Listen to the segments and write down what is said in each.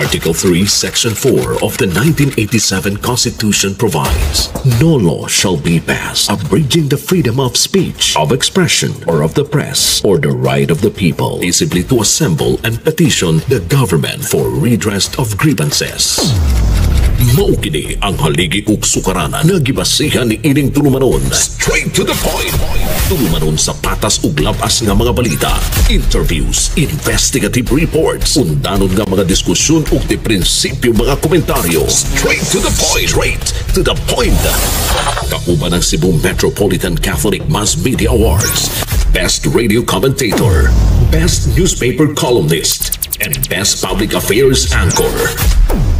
Article 3, Section 4 of the 1987 Constitution provides, "No law shall be passed abridging the freedom of speech, of expression, or of the press, or the right of the people peaceably to assemble and petition the government for redress of grievances." Mao kini ang haligi ug sukaranan nga gibasihan ni ining tulumanon. Straight to the point. Tulumanon sa patas ug labas nga mga balita, interviews, investigative reports, undanon nga mga diskusyon ug di prinsipyo mga komentaryo. Straight to the point. Straight to the point. Kauban ang Cebu Metropolitan Catholic Mass Media Awards, Best Radio Commentator, Best Newspaper Columnist, and Best Public Affairs Anchor.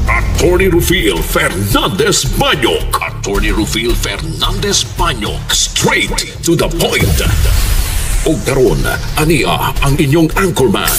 Attorney Rufil Fernandez Banyok. Attorney Rufil Fernandez Banyok. Straight to the point. Ug karon, ania ang inyong anchorman.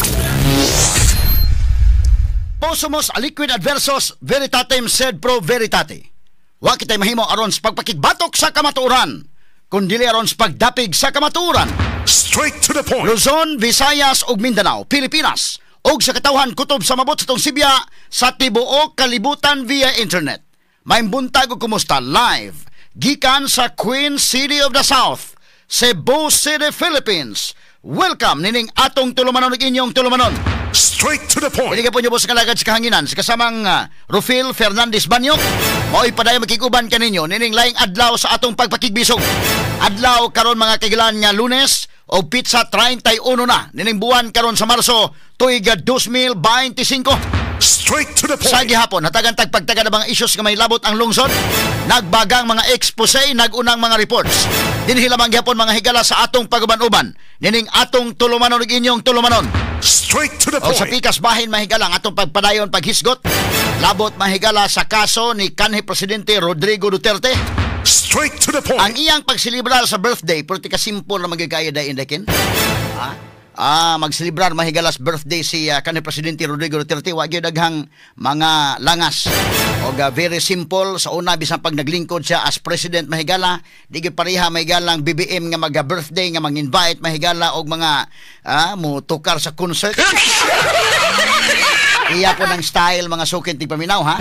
Possumus aliquid adversus veritatem sed pro veritate. Wa kitay mahimo aron sa pagpakigbatok sa kamatuoran, kundi aron sa pagdapig sa kamatuoran. Straight to the point. Luzon, Visayas ug Mindanao, Pilipinas, ug sa katawhan kutob sa mabot sa tong sibya sa tibuok kalibutan via internet. Maayong buntag ug kumusta live gikan sa Queen City of the South, Cebu City, Philippines. Welcome nining atong tulumanon ug inyong tulumanon. Straight to the point. Hindi ka po niyo sa kalagad sa kahanginan sa kasamang Rufil Fernandez Banyok. Mao'y padayon makiguban kaninyo nining laing adlaw sa atong pagpakigbisog. Adlaw karon, mga kahigalaan, nga Lunes o petsa 31 na nining buwan karon sa Marso tuig 2025. Straight to the Sa point. gihapon, hatagan tagpagtaga ng mga issues nga may labot ang lungsod, nagbagang mga expose, nagunang mga reports. Dinhi lamang gihapon, mga higala, sa atong paguban-uban nining atong tulumanon ug inyong tulumanon. Straight to the O sa point. pikas bahin, mahigala, ang atong pagpadayon paghisgot labot, mahigala, sa kaso ni kanhi Presidente Rodrigo Duterte. Straight to the Ang point. iyang pagselebrar sa birthday, pero tika simple na magigaya dayon dakin. Ha? Ah, magselebrar, mahigala, sa birthday si kanhi Presidente Rodrigo Duterte, wa gyud daghang mga langas. Og very simple sa una, bisan pag naglingkod siya as president, mahigala, di gyud pareha, mahigala, ang BBM nga maga-birthday nga mang-invite, mahigala, og mga mo tukar sa concert. Iya po ng style, mga suking tigpaminaw, ha.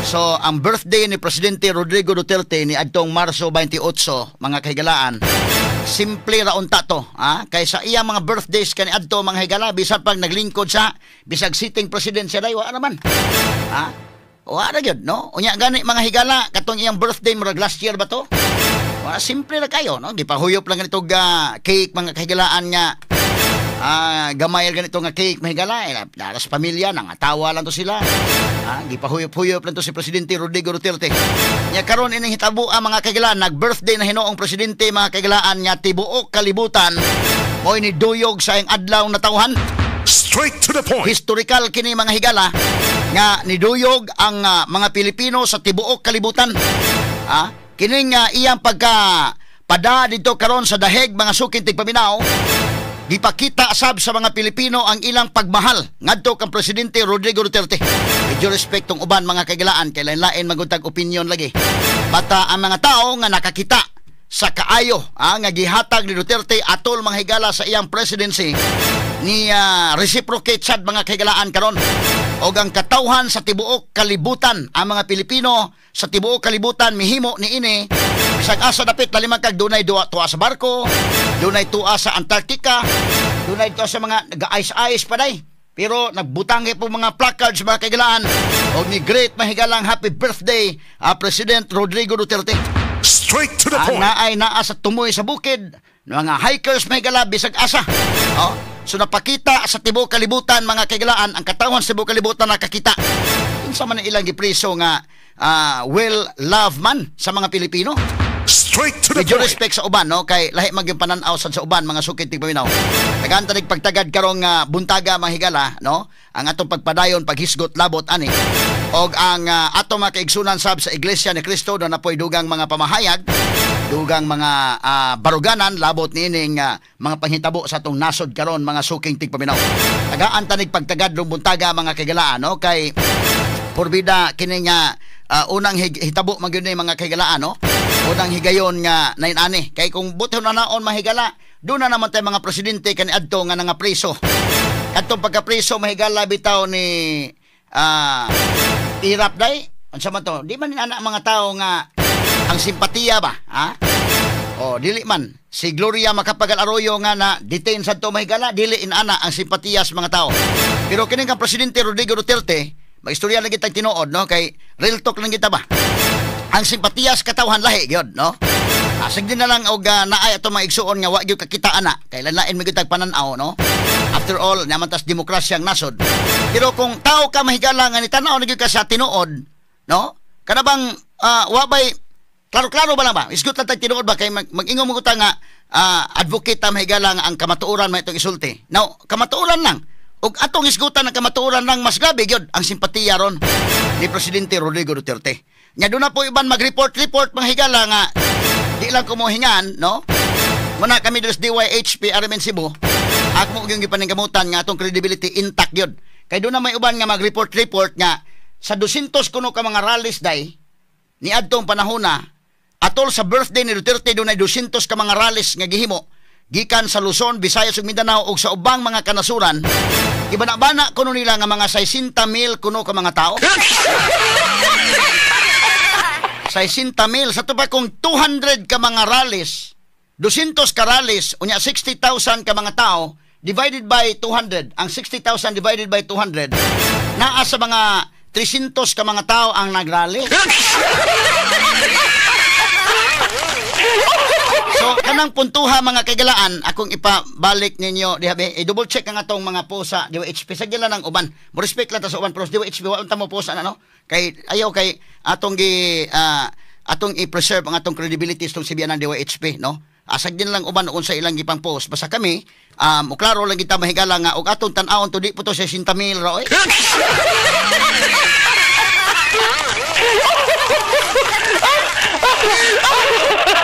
So, ang birthday ni Presidente Rodrigo Duterte ni adtong Marso 28, mga kahigalaan, simple ra unta to, ha? Kay sa iya mga birthdays kani adto, mga higala, bisan pag naglingkod siya, bisag sitting president siya day, wa naman. Ha? Wa ra gyud, no? Unya gani, mga higala, katong iyang birthday murag last year ba to? Wa, simple ra kayo, no? Gipahuyop lang ganito cake, mga kahigalaan, nga gamay ganito nga cake, mahigala, eh, naras pamilya, nangatawa lang to sila. Gipahuyop-huyop lang to si Presidente Rodrigo Duterte. Nya karon ining hitabo ang mga kahigalaan, nag-birthday na hinoong presidente, mga kahigalaan, nga tibuok kalibutan mo'y ni duyog sa iyang adlaw na tawhan. Straight to the point. Historical kini, mga higala, nga niduyog ang mga Pilipino sa tibuok kalibutan. Kining iyang pagka pada dito karon sa daheg, mga suking tigpaminaw, gipakita sab sa mga Pilipino ang ilang pagmahal ngadto kang Presidente Rodrigo Duterte. Medyo respect tong uban, mga kahigalaan, kay lain-lain maguntag opinion lagi. Bata ang mga tao nga nakakita sa kaayo nga gihatag ni Duterte atol, mga higala, sa iyang presidency ni reciprocate sad, mga kahigalaan, karon. Og ang katawhan sa tibuok kalibutan, ang mga Pilipino sa tibuok kalibutan mihimo ni ini bisag asa dapit lalimang kag dunay duwa tuwa sa barko, dunay tuwa sa Antarctica, dunay tuwa sa mga nag-ice-ice pa day. Pero nagbutang po mga placards, mga kahigalaan, og ni greet, mahigalang, "Happy birthday, President Rodrigo Duterte." Straight to the Ang point. naay naa sa tumoy sa bukid, mga hikers, mahigala, bisag asa. Oh, so napakita sa tibuok kalibutan, mga kahigalaan, ang katawhan sa tibuok kalibutan nakakita. Unsa man ang ilang gipriso nga well love man sa mga Pilipino. Straight to the Medyo point. respect sa uban, no, kay lahi man gyud panan-aw sad sa uban, mga sukit tigpaminaw. Tagaan tanig pagtagad karong buntaga, mga higala, no, ang atong pagpadayon paghisgot labot ani. Og ang atong mga kaigsunan sab sa Iglesia ni Cristo do na po'y dugang mga pamahayag, dugang mga baruganan labot niining mga panghitabo sa atong nasod karon, mga suking tigpaminaw. Tagaan tanig pagtagad rong buntaga, mga kahigalaan, no, kay porbida kini nga unang hitabo man gyud ni, mga kahigalaan, no, unang higayon nga nainani, kay kung buton na naon, mahigala, doon na naman tayo mga presidente kani adto nga nangapriso, kadtong pagkapriso, mahigala, bitaw ni Irap day. Unsa man to? Di man ana mga tao nga ang simpatiya ba, ha? Oh, dili man si Gloria Macapagal Arroyo nga na detain sa to, mahigala, dili inana ang simpatiya sa mga tao. Pero kini kang Presidente Rodrigo Duterte, magistorya lang kitang tinuod, no, kay real talk lang kita ba. Ang simpatiya sa katawhan lahi gyud, no? Asig din na lang og naay ato mga igsuon nga wa gyud kakita ana kay lain man gyud tag panan-aw, no? After all, naman tas demokrasya ang nasod. Pero kung tao ka, mahigala, nga ni tan-aw na gyud ka sa tinuod, no? Kana bang wa bay klaro-klaro ba lang ba? Isgot lang tag tinuod ba kay mag-ingon mo ta nga advocate ta, mahigala, nga ang kamatuoran may itong isulti. Now, kamatuoran lang. Ug atong isgutan ang kamatuoran lang, mas grabe gyud ang simpatiya ron ni Presidente Rodrigo Duterte. Nya doon na po iban mag-report-report, mga higala, nga di lang kumuhingan, no? Muna kami diri sa DYHP RMN Cebu, ako mo yung gipaningkamutan nga atong credibility intact yun. Kay doon na may uban nga mag-report-report nga sa 200 kuno ka mga rallies day ni adtong panahona atol sa birthday ni Duterte, doon ay 200 ka mga rallies nga gihimo gikan sa Luzon, Visayas ug Mindanao ug sa ubang mga kanasuran. Ibana-bana kuno nila nga mga 60 mil kuno ka mga tao. 60 mil sa pa kung 200 ka mga rallies, 200 ka rallies, unya 60,000 ka mga tao divided by 200. Ang 60,000 divided by 200, naa sa mga 300 ka mga tao ang nagrally. So kanang puntuha, mga kaigalaan, akong ipabalik ninyo diha be, i-double check ang atong mga posa DYHP sa gila ng uban. Mo respect lang ta sa uban, pero sa DYHP wa ta mo posa na, no? Kay ayaw kay atong gi atong i-preserve ang atong credibility sa sibiyan ng DYHP, no? Asag din lang uban unsa ilang gipang post. Basta kami klaro lang kita, mahigala, nga og atong tan-awon to, di po to 60 mil ra oy.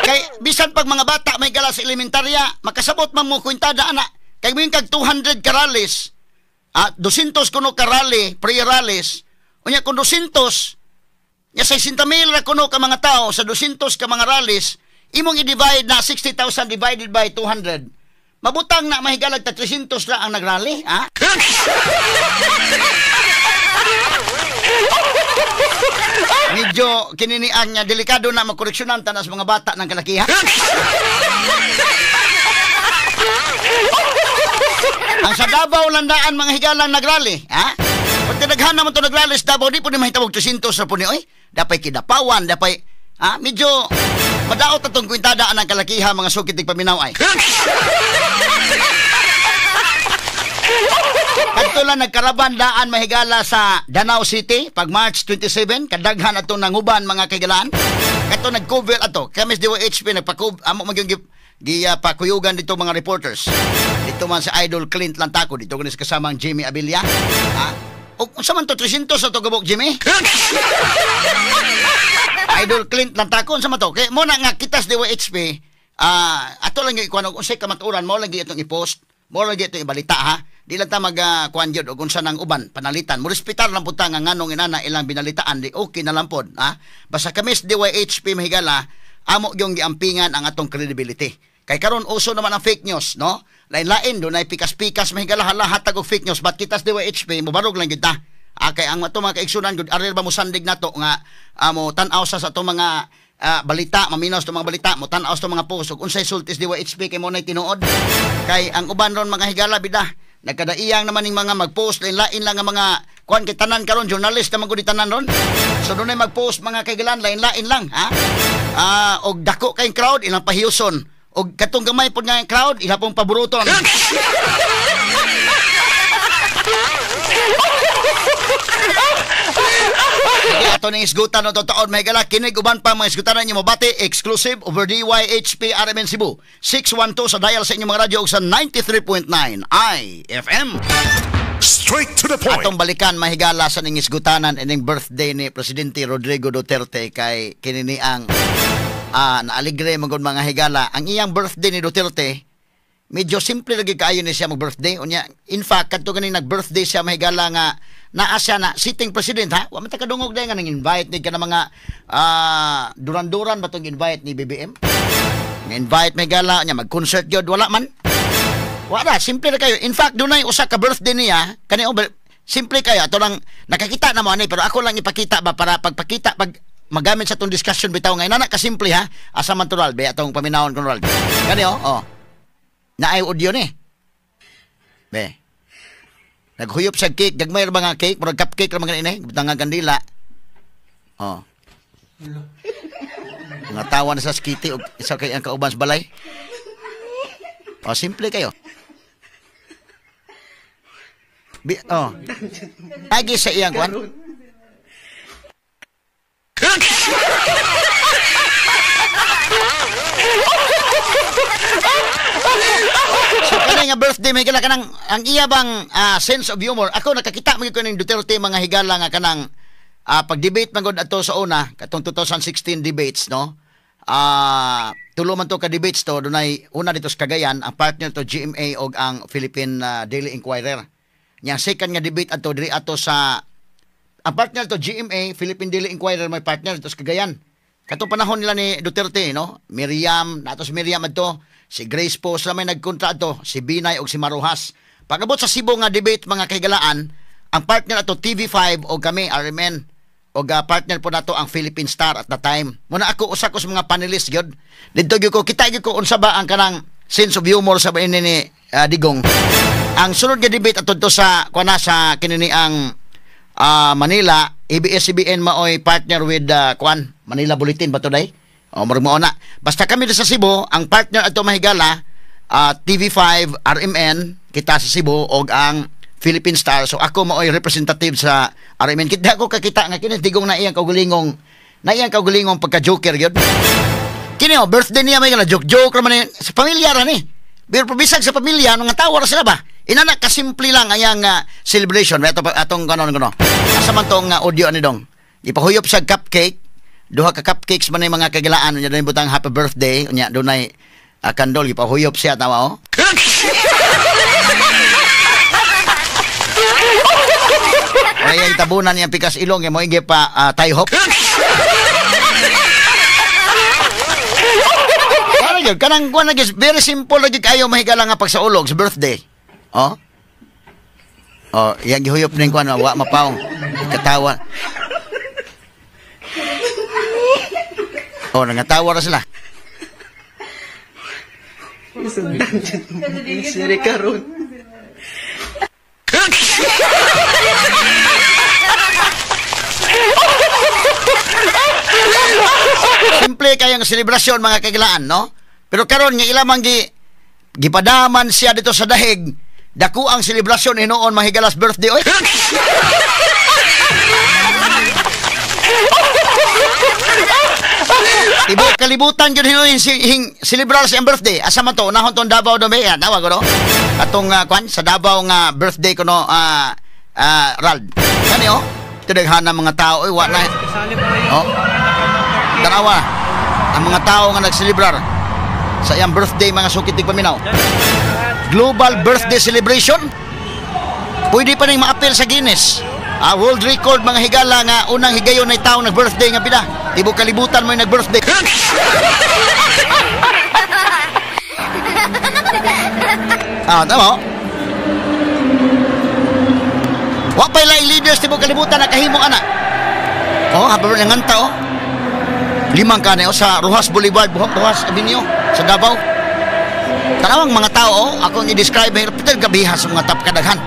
Kay bisan pag mga bata may gala sa elementarya, makasabot man mo kwintada ana. Kay moing kag 200 karalis, 200 kuno karali, pre-rallies. Unya kung 200, nya 60 mil ra kuno ka mga tao sa 200 ka mga rallies, imong i-divide na 60,000 divided by 200. Mabutang na, mahigalag, ta 300 ra ang nagrally, ha? Medyo kininian niya, delikado na makoreksyonan tanas mga bata ng kalakihan. Ang sa Davao landaan mga higalang nagrally, ha? Pag tinaghan naman ito nagrally sa Davao, di po ni mahitawag 300 sa po ni, oy. Dapay kidapawan, dapay, ha? Medyo madaot na itong kwintadaan ng kalakihan, mga sukit paminaw ay. Kadto lang nagkaraban daan, mahigala, sa Danao City pag March 27, kadaghan atong nanguban, mga kaigalaan. Kadto nag-cover ato. Kami sa DYHP nagpa-cover amo magyung gipakuyugan dito mga reporters. Dito man si Idol Clint Lantaco, dito kunis kasamang Jimmy Abilla. Ha? O unsa man to 300 sa to gabok, Jimmy? Idol Clint Lantaco, unsa man to? Kay mo na nga kita sa DYHP, ato lang yung ikuan og unsay kamatuoran, mo lang gyud itong i-post, mo lang gyud itong ibalita, ha. Di lang ta mag kuan gyud og unsa nang uban panalitan. Mo respetar lang pud ta nga nganong inana ilang binalitaan, di okay na lang pod, ha. Basta kami sa DYHP, mahigala, amo gyung giampingan ang atong credibility. Kay karon uso naman ang fake news, no? Lain-lain do nay pikas-pikas, mahigala, hatag og fake news, but kita sa DYHP mobarog lang gyud ta. Kay ang ato mga kaigsunan gud arir ba mo sandig nato nga mo tan-aw sa atong mga balita, maminaw sa mga balita, mo tan-aw sa mga post ug unsay sultis DYHP kay mo nay tinuod. Kay ang uban ron, mga higala, bida nagkadaiyang naman ning mga mag-post lain-lain lang ang mga kuan kay tanan karon journalist naman gud tanan ron. So dunay mag-post, mga kaigalan, lain-lain lang, ha. Og dako kay crowd ilang pahiyuson og katong gamay pod nga crowd ila pong paboruton. Ato ning isgutan no totoo, may gala kinig uban pa mga isgutan ninyo mabati exclusive over DYHP RMN Cebu 612 sa dial sa inyong mga radyo ug sa 93.9 IFM. Straight to the point. Atong balikan, mahigala, sa ning isgutanan ining birthday ni Presidente Rodrigo Duterte kay kinini ang naaligre man gud, mga higala, ang iyang birthday ni Duterte. Medyo simple lagi kaayo ni siya mag-birthday. Unya, in fact, kadto ganing nag-birthday siya, mahigala, nga naa siya na sitting president, ha. Wa man ta kadungog dahil nga nang invite ni ka na mga duran-duran ba tong invite ni BBM? Nga invite, mahigala, unya mag-concert gyud, wala man. Wala, simple ra kayo. In fact, dunay usa ka birthday niya, kani Simple kayo ato lang nakakita na mo ani, pero ako lang ipakita ba para pagpakita pag magamit sa tong discussion bitaw nga inana kasimple ha. Asa man to Ral, be atong paminawon kon Ral. Kani oh, oh. Naay audio ni. Be. Naghuyop sa cake, gagmay ra mga cake, murag cupcake ra mga ini, butang nga kandila. Oh. Mga tawa na sa skiti og isa kay ang kauban sa balay. Oh, simple kayo. Oh. Agi sa iyang kwan. So kani nga birthday may gala kanang ang iya bang sense of humor. Ako nakakita man gyud ko ning Duterte mga higala nga kanang pag-debate man gud ato sa una katong 2016 debates, no. Tulo man to ka debates to, dunay una dito sa Cagayan, ang partner to GMA og ang Philippine Daily Inquirer. Nya second nga debate ato diri ato sa ang partner to GMA, Philippine Daily Inquirer may partner dito sa Cagayan. Katong panahon nila ni Duterte, no? Miriam, nato si Miriam adto, si Grace po sila may nagkontra adto, si Binay og si Marujas. Pag-abot sa Cebu nga debate mga kahigalaan, ang partner ato TV5 og kami RMN og partner po nato ang Philippine Star at the time. Muna ako usa ko sa mga panelists gyud. Didto gyud ko kita gyud ko unsa ba ang kanang sense of humor sa ini ni Digong. Ang sunod nga debate ato to sa kuana sa kinini ang Manila, ABS-CBN maoy partner with kuan Manila Bulletin ba to day? O murag mao na. Basta kami sa Cebu, ang partner ato mahigala TV5, RMN kita sa Cebu og ang Philippine Star. So ako maoy representative sa RMN. Kita ko kakita nga kini Digong na iyang kaugalingong pagka-joker gyud. Kini oh, birthday niya may gala joke-joke ra man sa pamilya ra ni. Pero bisag sa pamilya nga tawa ra sila ba? Inana kasimple lang ayang celebration. Ato atong kanon kuno. Asa man tong audio ani dong. Ipahuyop sa cupcake, duha ka cupcakes man mga kagilaan unya dunay butang happy birthday unya dunay kandol ipahuyop siya tawa oh. Ay tabunan niyang pikas ilong kay mo pa tie hop. Kanang kanang kuan na very simple lagi kayo mahigala nga pagsaulog sa birthday. Oh. Oh, yang gihuyop ning kuan wa mapaw. Katawa. Oh, nangatawa ra sila. Siri karon. Simple kayang selebrasyon mga kagilaan, no? Pero karon nga ilamang gipadaman siya dito sa dahig, dako ang selebrasyon hinuon mahigalas birthday oy. Tibuok kalibutan gyud hinuon celebrar sa birthday. Asa man to unahon tong Davao do may tawag ko no. Atong kwan sa Davao nga birthday ko no Rald. Kani oh, tudaghan mga tao oy wa na. Oh. Tanawa ang mga tao nga nagselebrar sa iyang birthday mga sukit paminaw. Global birthday celebration. Pwede pa ning maapil sa Guinness. World record mga higala nga unang higayon ay tao nag-birthday nga pila. Tibuok kalibutan mo yung nag-birthday. Tama. Wa pa'y laing leaders tibuok kalibutan nakahimo ana. Oh, happy birthday nganta oh. Limang kanay oh, sa Rojas Boulevard, Rojas Avenue sa Davao. Tanawang mga tao oh, akong i-describe pero gabiha sa mga top kadaghan.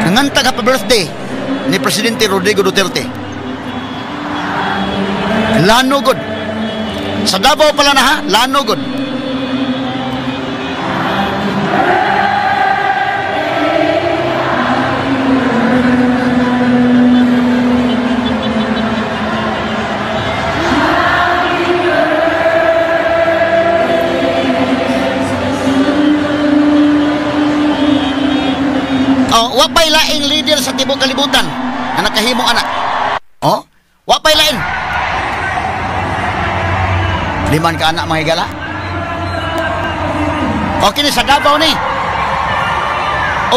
Nangantag happy birthday ni Presidente Rodrigo Duterte. Lano god. Sa Davao pala na ha, lano god. Oh, wa pa'y laing leader sa tibuok kalibutan na nakahimo ana. Oh, wa pa'y laing. Liman ka anak mga higala. Okay ni sa Davao ni.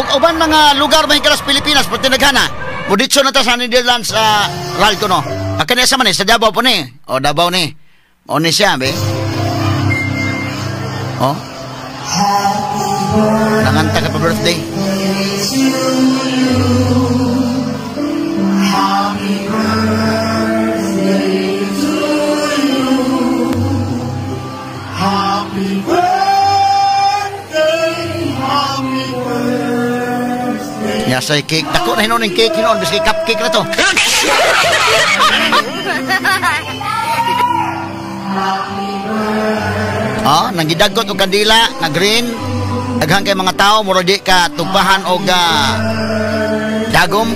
Og uban mga lugar mga higala sa Pilipinas pati naghana. Muditso na ta sa Netherlands Ral ko no. Akani sa man sa Davao po ni. O Davao ni. O ni siya be. Oh. Nanganta ka pa birthday. To you. Happy birthday to you. Happy birthday, happy birthday. Ya say cake. Dako na hinuon yung cake hinuon. Biski cupcake na to. Ah, nanggidagot og kandila nga green. Daghan kay mga tao mura di ka tugpahan og dagom.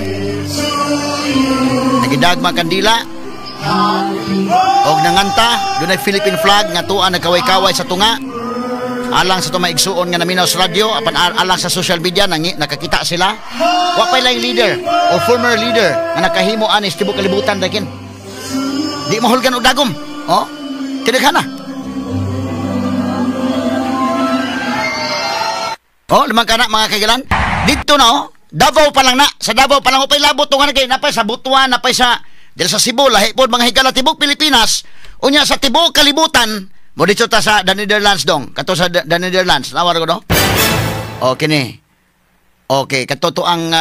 Nagidagma kandila og nanganta, dunay Philippine flag nga tuwa nagkaway-kaway sa tunga. Alang sa itong maigsuon nga naminaw sa radyo, apan alang sa social media nangi, nakakita sila. Wa pay laing leader or former leader nga nakahimo ani sa tibuok kalibutan dakin. Di mahulgan og dagom. Oh, kinaghan na. Oh, limang kana mga kaigalan. Dito na oh, Davao pa lang na. Sa Davao pa lang upay labot tungan kay napay sa Butuan, napay sa diri sa Cebu, lahi pod mga higala tibuok Pilipinas. Unya sa tibuok kalibutan, mo dito ta sa the Netherlands dong. Kato sa the Netherlands. Nawar ko do. Okay ni. Okay, kato to ang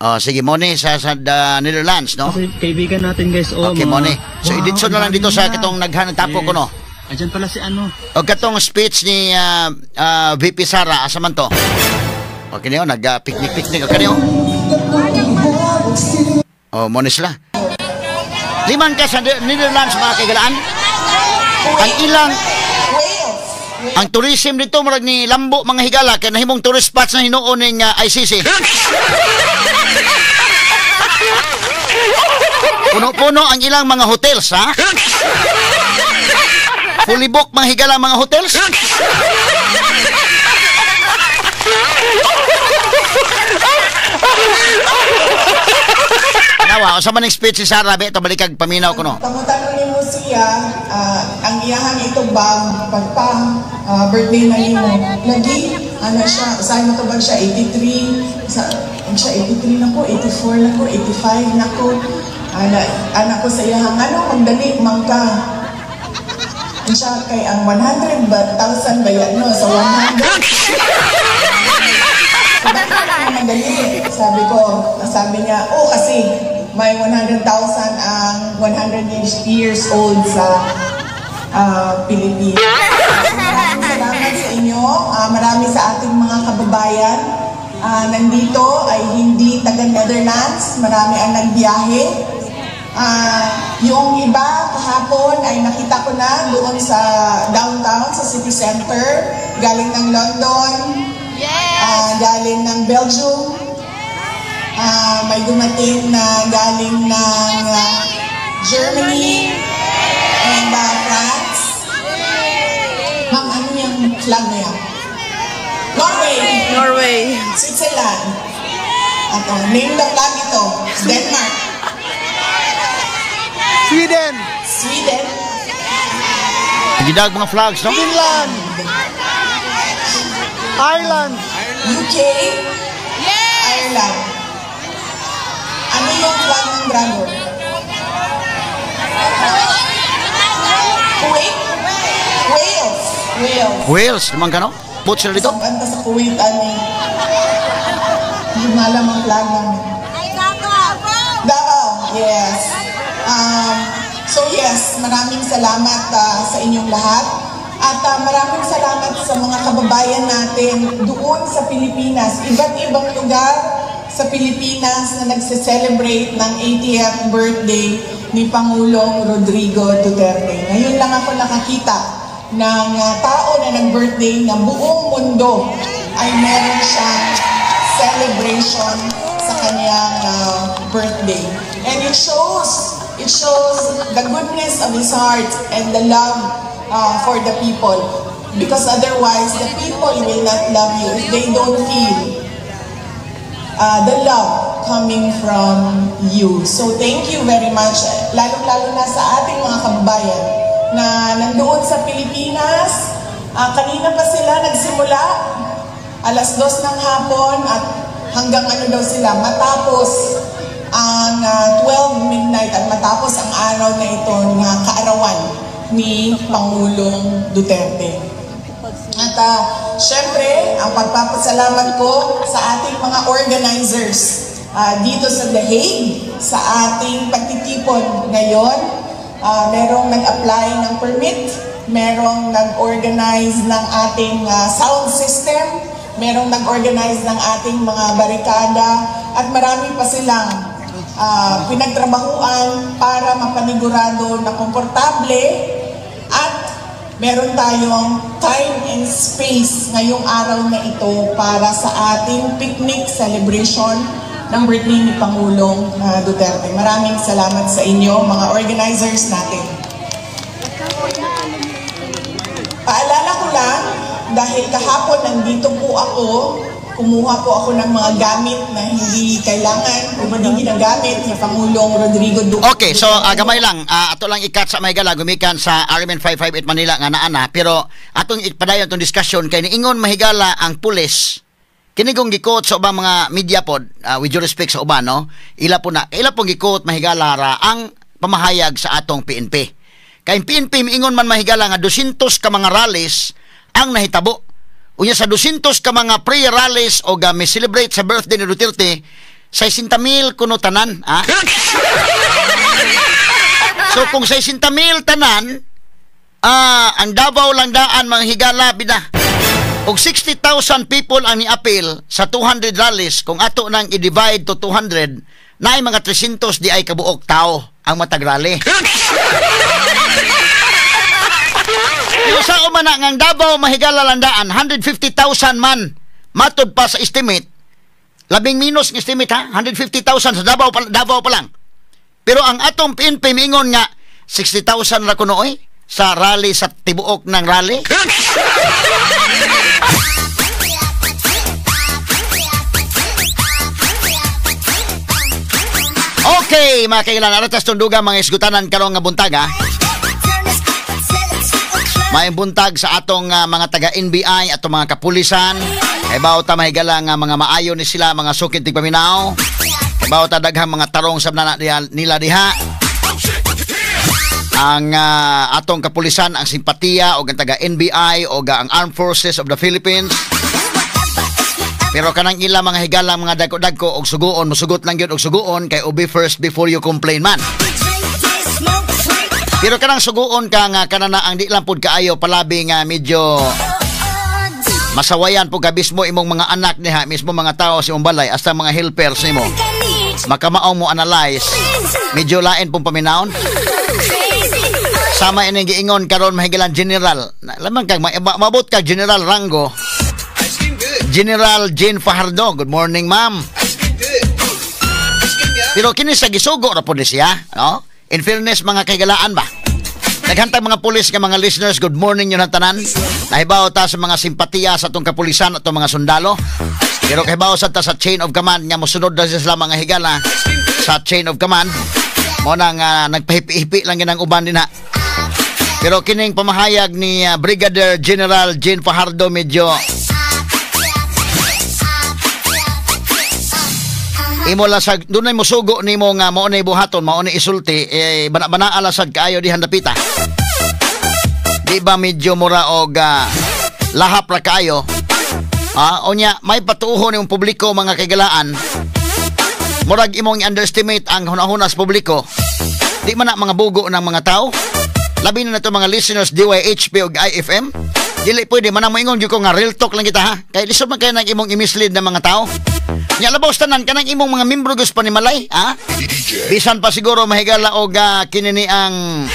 oh, sige mo ni sa the Netherlands, no? Okay, kaibigan natin guys. Oh, Okay, mga mo ni. So Wow, iditso na lang ang dito sa dami na. katong naghan tapo ko no. Andyan pala si ano. O katong speech ni VP Sara, asa man to? Okay niyo, nag-picnic-picnic. Okay niyo. Oh, mo ni sila. Liman ka sa Netherlands mga kaigalaan. Ang ilang ang tourism dito murag ni Lambo mga higala kay nahimong tourist spots na hinuon ning ICC. Puno-puno ang ilang mga hotels, ha? Fully book mga higala mga hotels. Nawa, usa man ning speech si Sara, be, ito balikag paminaw ko no. Pangutan nimo siya, ang iyahang itubag pagpa birthday na nimo. Lagi ano siya, usahay mo tubag siya 83, sa siya 83 na ko, 84 na ko, 85 na ko. Ana ana ko sa iyahang ano magdali man ka. Siya kay ang 100 ba 1,000 ba yan no sa 100. Madali. Sabi ko, sabi niya, oh kasi may 100,000 ang 100 years old sa Pilipinas. Maraming salamat sa inyo. Marami sa ating mga kababayan nandito ay hindi taga Netherlands. Marami ang nagbiyahe. Yung iba kahapon ay nakita ko na doon sa downtown, sa city center. Galing ng London. Galing ng Belgium. May dumating na galing ng Germany and France. Ma'am, ano yung flag na yan? Norway! Norway. Switzerland. At name the flag ito. Denmark. Sweden. Sweden. Gidag mga flags, no? Finland. Ireland. UK. Ireland. Ano yung flag ng dragon? Kuwait? Wales. Wales. Wales, naman ka, no? Put sila dito. Saan sa Kuwait, ani? Hindi malam ang flag namin. Davao, yes. So yes, maraming salamat sa inyong lahat. At maraming salamat sa mga kababayan natin doon sa Pilipinas. Iba't ibang lugar sa Pilipinas na nagse-celebrate ng 80th birthday ni Pangulong Rodrigo Duterte. Ngayon lang ako nakakita ng tao na nag-birthday na buong mundo ay meron siyang celebration sa kanyang birthday. And it shows the goodness of his heart and the love for the people. Because otherwise, the people will not love you if they don't feel the love coming from you. So thank you very much, lalong-lalo na sa ating mga kababayan na nandoon sa Pilipinas. Kanina pa sila nagsimula, 2:00 ng hapon at hanggang ano daw sila, matapos ang 12 midnight at matapos ang araw na ito na kaarawan ni Pangulong Duterte. At syempre, ang pagpapasalamat ko sa ating mga organizers dito sa The Hague, sa ating pagtitipon ngayon. Merong nag-apply ng permit, merong nag-organize ng ating sound system, merong nag-organize ng ating mga barikada, at marami pa silang pinagtrabahuan para mapanigurado na komportable at meron tayong time and space ngayong araw na ito para sa ating picnic celebration ng birthday ni Pangulong Duterte. Maraming salamat sa inyo, mga organizers natin. Paalala ko lang, dahil kahapon nandito po ako, kumuha po ako ng mga gamit na hindi kailangan o hindi ginagamit ni Pangulong Rodrigo Duterte. Okay, so gamay lang, ato lang ikat sa may gala gumikan sa RMN 558 Manila nga naa na, pero atong ipadayon tong discussion kay niingon mahigala ang pulis. Kini kong gikot sa ubang mga media pod, with due respect sa uban, no? Ila po na, ila pong gikot mahigala ra ang pamahayag sa atong PNP. Kay PNP miingon man mahigala nga 200 ka mga rallies ang nahitabo. Unya sa 200 ka mga pre-rallies o ga may celebrate sa birthday ni Duterte, 60,000 kuno tanan, ha? So kung 60,000 tanan, ang Davao lang daan mga higala bida. Og 60,000 people ang ni-appeal sa 200 rallies, kung ato nang i-divide to 200, naay mga 300 di ay kabuok tao ang matag rally. Pero sa umana ngang Davao mahigala lang daan, 150,000 man matud pa sa estimate. Labing minus ng estimate ha, 150,000 sa Davao pa, Davao pa lang. Pero ang atong PNP miingon nga 60,000 ra kuno oy sa rally, sa tibuok ng rally. Okay, mga kailan, aratas tunduga mga isgutanan karong nga buntag ha. Maayong buntag sa atong mga taga-NBI, atong mga kapulisan. Kay ta mahigala nga mga maayo ni sila, mga sukid tigpaminaw. Kay ta daghang mga tarong sa nila diha. Ang atong kapulisan, ang simpatiya og ang taga-NBI o ang Armed Forces of the Philippines. Pero kanang ila mga higala, mga dagko-dagko og suguon, musugot lang gyud og suguon kay obey first before you complain man. Pero kanang suguon ka nga kanana ang di lang pud kaayo palabi nga medyo masawayan pud ka mismo imong mga anak niha, mismo mga tao sa imong balay, hasta mga helpers nimo. Makamaong mo analyze, medyo lain pong paminawon. Sama ining giingon karon mahigalan general. Lamang kag mabot ka general rango. General Jane Fajardo, good morning ma'am. Pero kini sa gisugo ra pud ni siya, no? In fairness mga kaigalaan ba? Naghantag mga pulis nga mga listeners, good morning yun ang tanan. Nahibaw ta sa mga simpatiya sa atong kapulisan at mga sundalo. Pero kahibaw sa ta sa chain of command nga mosunod na sila mga higala sa chain of command. Mo nang nagpahipi-hipi lang ginang uban din ha. Pero kining pamahayag ni Brigadier General Jane Fajardo medyo imo lasag dunay mosugo nimo nga mao nay buhaton, mao nay isulti, eh bana-banaa lasag kaayo dihan dapita. Di ba medyo mura og lahap ra kaayo? Unya may patuohon imong publiko mga kaigalaan. Murag imong underestimate ang hunahuna sa publiko. Di man na mga bugo ng mga tao. Labi na nato mga listeners DYHP og IFM. Dili pwede man ang moingon gyud ko nga real talk lang kita ha. Kay lisod man kay nang imong i-mislead ng mga tao. Nya labaw tanan kanang imong mga membro gyud sa panimalay, ha? Bisan pa siguro mahigala og kini ni ang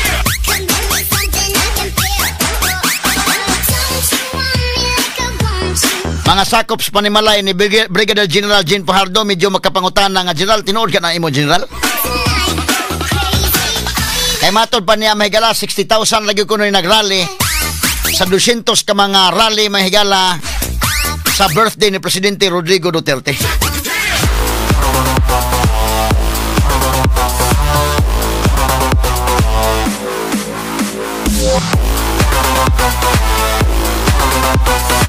mga sakop sa panimalay ni Brigadier General Jane Fajardo, medyo makapangutana nga general, tinuod ka na imo general? Kay matod pa niya mahigala 60,000 lagi kuno nagrally sa 200 ka mga rally mahigala sa birthday ni Presidente Rodrigo Duterte.